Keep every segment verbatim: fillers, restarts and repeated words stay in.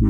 U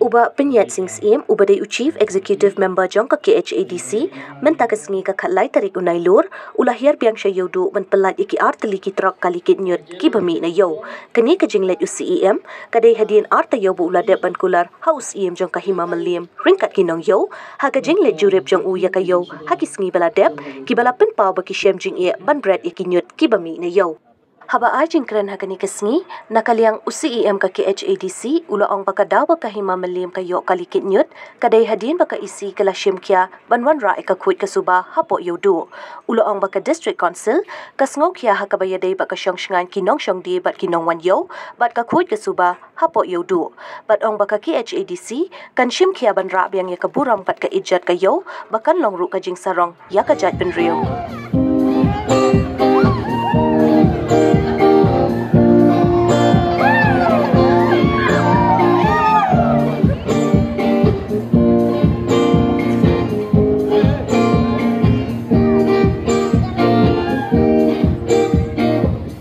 Bah Pyniaid Sing Syiem, uba dei u Chief Executive Member jong ka K H A D C, mynta ka sngi ka khatlai tarik u Nailur, u la hiar biang sha Ïewduh ban pyllait ïa ki artylli ki trok kali kit ñiut kiba mih na ïew. Kane ka jingleit u Syiem ka dei hadien ar taïew ba u la dep ban kular ha u Syiem jong ka Hima Mylliem ryngkat ki nongïew, ha ka jingleit jurip jong u ïa ka ïew ha ki sngi ba la dep, kiba la pynpaw ba ki shem jingeh ban bret ïa ki ñiut kiba mih na ïew. Haba ai jingkren ha kane ka sngi, na ka liang u Syiem ka K H A D C u la ong ba ka daw ba ka Hima Mylliem ka ïoh kali kit ñiut ka dei hadien ba ka E C ka la shim khia ban wanrah ïa ka khuid ka suba hapoh Ïewduh. U la ong ba ka District Council ka sngewkhia ha kaba ïadei bad ka shong shngaiñ ki nongshong die bad ki nongwan ïew bad ka khuid ka suba hapoh Ïewduh. Bad ong ba ka K H A D C kan shim khia ban rah biang ïa ka burom bad ka ijat ka ïew ba kan long ruh ka jingsarong ïa ka jaitbynriew.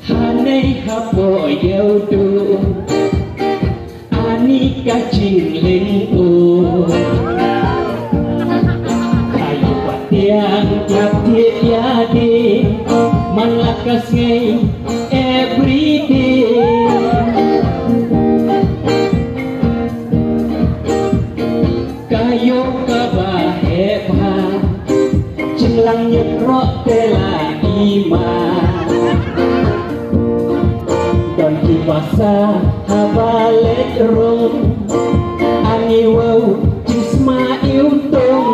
Hangne hapoh Ïewduh ani ka jinglyngngoh. Ka ïoh ba tiang ka tiang ïa dei man la ka sngi everyday. Ka ïoh kaba heh bha, jinglang ñiut roh te la i ma. Don kiba sa haba leit rung, ani wow jingsma iwtung.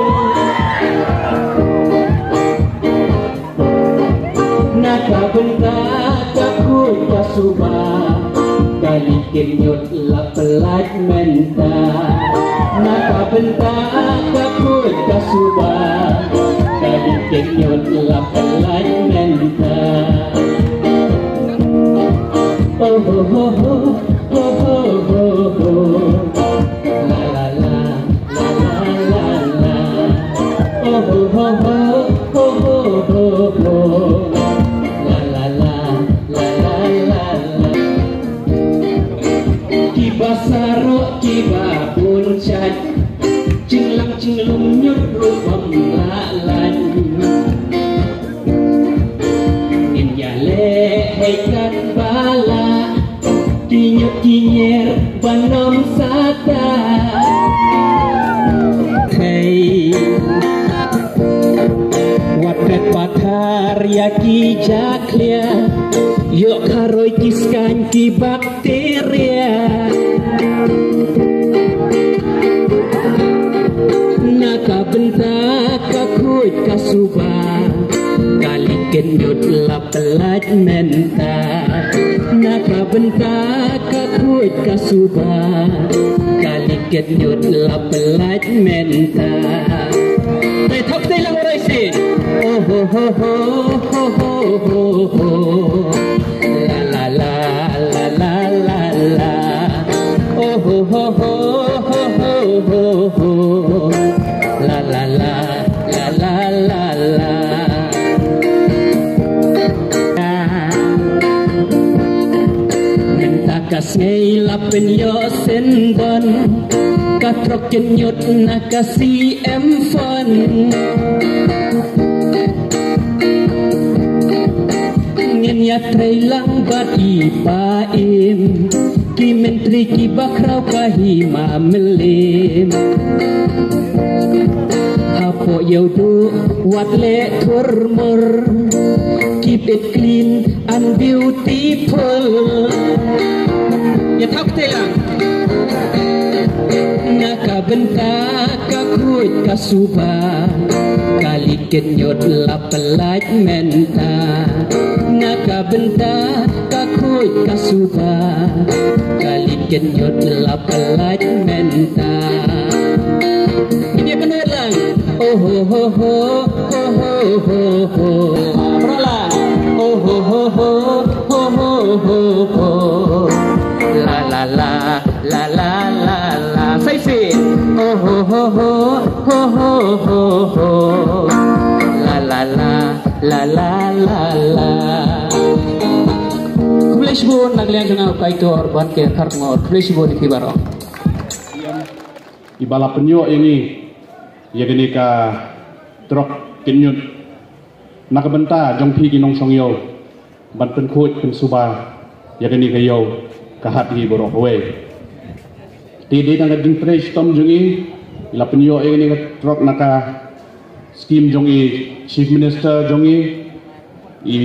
Na ka bynta ka khuid ka suba, kali kit ñiut la pyllait mynta. Na ka bynta ka khuid ka suba, kali kit ñiut la pyllait mynta. Oh ho ho ho, ho ho ho ho. La la la. La la la la. Oh ho ho ho, ho ho ho ho. La la la, la la la la. Kiba saroh kiba bun jait, jinglang jinglum ñiut ruh bym lah lait. Ngin ïaleh hei kat ba lah, ki ñiut ki ñier ban ym sah ta. Hei, wat phet pathar ïa ki jakhlia, ïoh kharoi ki skaiñ ki bak teria. Na ka bynta ka khuid ka suba, kali kit ñiut la pyllait mynta. Na ka bynta ka khuid ka suba, kali kit ñiut la pyllait mynta. Te thok te lang rai si. Oh ho ho ho, ho ho ho ho. La la la, la la la la. Oh ho ho ho, ho ho ho ho. La la la, la la la la. Mynta ka sngi la pynïoh syndon, ka trok kit ñiut na ka C M fund. Ngin ïatrei lang bad i Bah Im, ki myntri kiba khraw ka Hima Mylliem. Hapoh Ïewduh wat leh thurmur, keep it clean and beautiful. Ïa thok te lang. Na ka bynta ka khuid ka suba, kali kit ñiut la pyllait mynta. Na ka bynta ka khuid ka suba, kali kit ñiut la pyllait mynta. Ïa pynwit lang. Oh ho ho ho, ho ho ho ho. Pra lang. Oh ho ho ho, ho ho ho ho. La la la, la la la la. Sa shisien. Oh ho ho ho, ho ho ho ho. La la la. La la la la. Khublei shibun na ka liang jong nga u Kaitor Banker Kharkongor. Khublei shibun ïa phi baroh. Iba la pynïoh ïa ngi ïa kane ka trok kynñut na ka bynta jong phi ki nongshong ïew ban pynkhuid pynsuba ïa kane ka ïew ka hat hi baroh kawei. Te dei tang ka jingtrei shitom jong i la pynïoh ïa kane ka trok na ka skim jong i Chief Minister jong i, i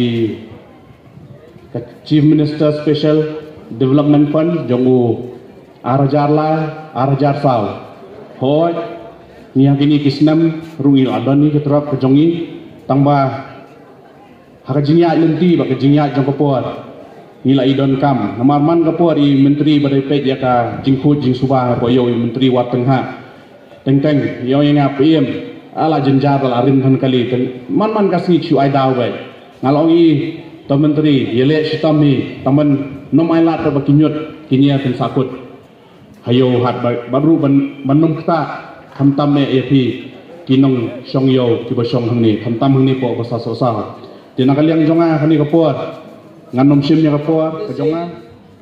ka Chief Minister Special Development Fund jong u ar hajar lai ar hajar saw. Hooid, ngi ha kine ki snem ruh ngi la don ïa ka trok ka jong i, tang ba ha ka jingïaid lynti bad ka jingïaid jong ka por ngi la i donkam. Namar man ka por i Myntri ba dei peit ïa ka jingkhuid jingsuba hapoh ïew, i Myntri Wat Teng Hah, teng teng ïoh ïa nga phi im, ala jynjar la rim than kali teng man man ka sngi shu ai daw beit. Nga la ong i, to Myntri, ïaleh shitom hi, tang ban nym ai lad ba ki ñiut ki ñiar phin sahkut ha ïew hat bad, bad ruh ban, ban nym ktah khamtam eh ïa phi ki nongshong ïew kiba shong hangne, khamtam hangne poh Basa Sohsaw. Te na ka liang jong nga kane ka por ngan nym shim ïa ka por ka jong nga.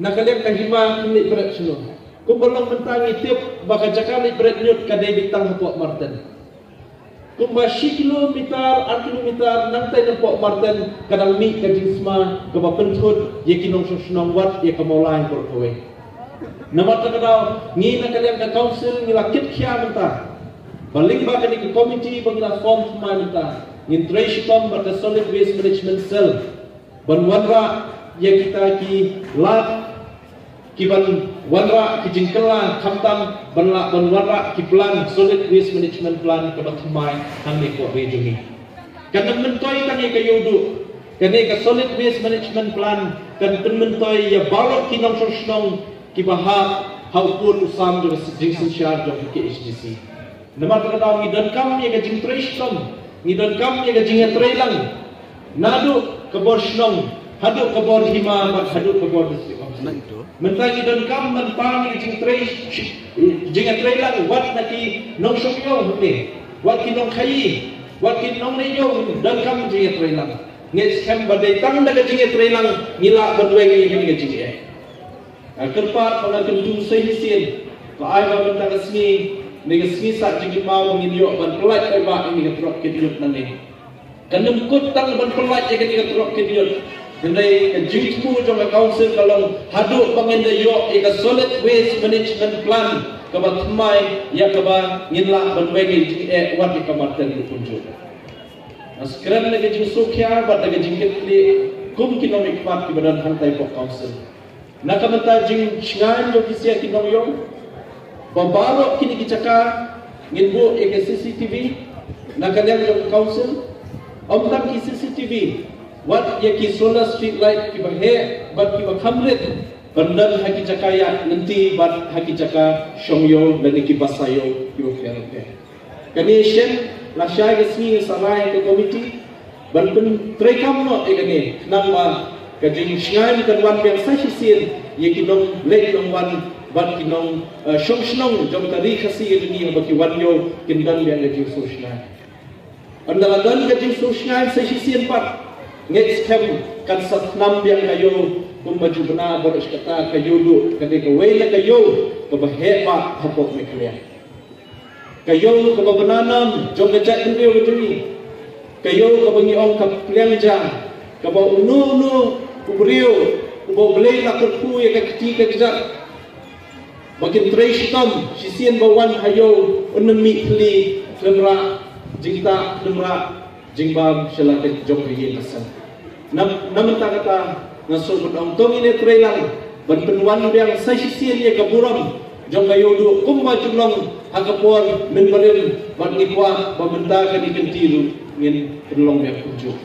Na ka liang ka hima ki leit bret shuh. Kumba long mynta ngi tip ba ka jaka leit bret ñiut ka dei beit tang hapoh Marten. Kumba shi kilometer, ar kilometer nangtai napoh Marten ka dang mih ka jingsma kaba pynthut ïa ki nongshong shnong wat ïa ka Mawlai baroh kawei. Namar kata ka daw ngi na ka liang ka council ngi la kit khia mynta ba lyngba kane ka committee ba ngi la form thymmai mynta, ngin trei shitom bad ka Solid Waste Management Cell ban wanrah ïa kita ki lad, ki ban wanrah ki jingkylla, khamtam ban lah ban wanrah ki plan, Solid Waste Management Plan kaba thymmai hangne hapoh ri jong ngi. Kan ym myntoi tang ïa ka Ïewduh, kane ka Solid Waste Management Plan kan pynmyntoi ïa baroh ki nongshong shnong kiba hap ha u pud u sam jong ka jingsynshar jong ka K H D C. Namar kata ka daw ngi donkam ïa ka jingtrei shitom, ngi donkam ïa ka jingïatreilang naduh ka bor shnong haduh ka bor hima bad haduh ka bor district council. Mynta ngi donkam ban pan ïa ka jingtrei shi-, jingïatreilang wat na ki nongshong ïew hangne, wat ki nongkhaïi, wat ki nongleit ïew, donkam jingïatreilang. Ngeit skhem ba dei tang da ka jingïatreilang ngi lah ban weng ïa kane ka jingeh. Nga kyrpad ba nga kyntu sa shisien ba ai ba mynta ka sngi, ne ka sngi sah jingkynmaw ngin ïoh ban pyllait paidbah ïa kane ka trok kynñut nangne. Kan ym kut tang ban pyllait ïa kane ka trok kynñut, hynrei ka jingthmu jong ka council ka long haduh ba ngin da ïoh ïa ka Solid Waste Management Plan kaba thymmai ïa kaba ngin lah ban weng ïa ka jingeh wat ïa ka Marten ruh kumjuh. Nga skren na ka jingsngewkhia bad na ka jingkitkhlieh kum ki nongmihkhmat kiba don hangtai hapoh council. Na ka bynta jingshngaiñ jong ki sia ki nongïew, ba baroh kine ki jaka ngin buh ïa ka C C T V na ka liang jong ka council. Ym tang ki C C T V, wat ïa ki solar street light kiba heh bad kiba kham rit ban don ha ki jaka ïaid lynti bad ha ki jaka shong ïew lane ki basa ïew kiba pher bapher. Kane shen lashai ka sngi nga sa rai ka komiti ban pyntreikam noh ïa kane, khnang ba ka jingshngaiñ kan wan biang sa shisien ïa ki nongleit nongwan bad ki nong, eh, shong shnong jong ka ri Khasi ka jong ngi ba ki wan ïew kin don biang ka jingsngewshngaiñ. Ynda la don ka jingsngewshngaiñ sa shisien pat, ngeit skhem kan sa thnam biang ka ïew kumba ju bna baroh shi katta. Ka Ïewduh ka dei kawei na ka ïew kaba heh bha hapoh Meghalaya. Ka ïew kaba bna nam jong ka jaitbynriew ka jong ngi. Ka ïew kaba ngi ong ka pliang ja, kaba uno uno u briew uba U Blei u la kyrkhu ïa ka kti ka kjat ba kin trei shitom, shisien ba wan ha ïew un ym mih thylli, khlem rah jingtah, khlem rah jingbam sha la ka jong ka ïing ka sem. Na, na mynta kata nga sngewbha ban ong to ngin ïatreilang ban pynwan biang sa shisien ïa ka burom jong ka Ïewduh kumba ju long ha ka por mynbarim, bad ngi kwah ba mynta kane ka kynti ruh ngin pynlong biang kumjuh.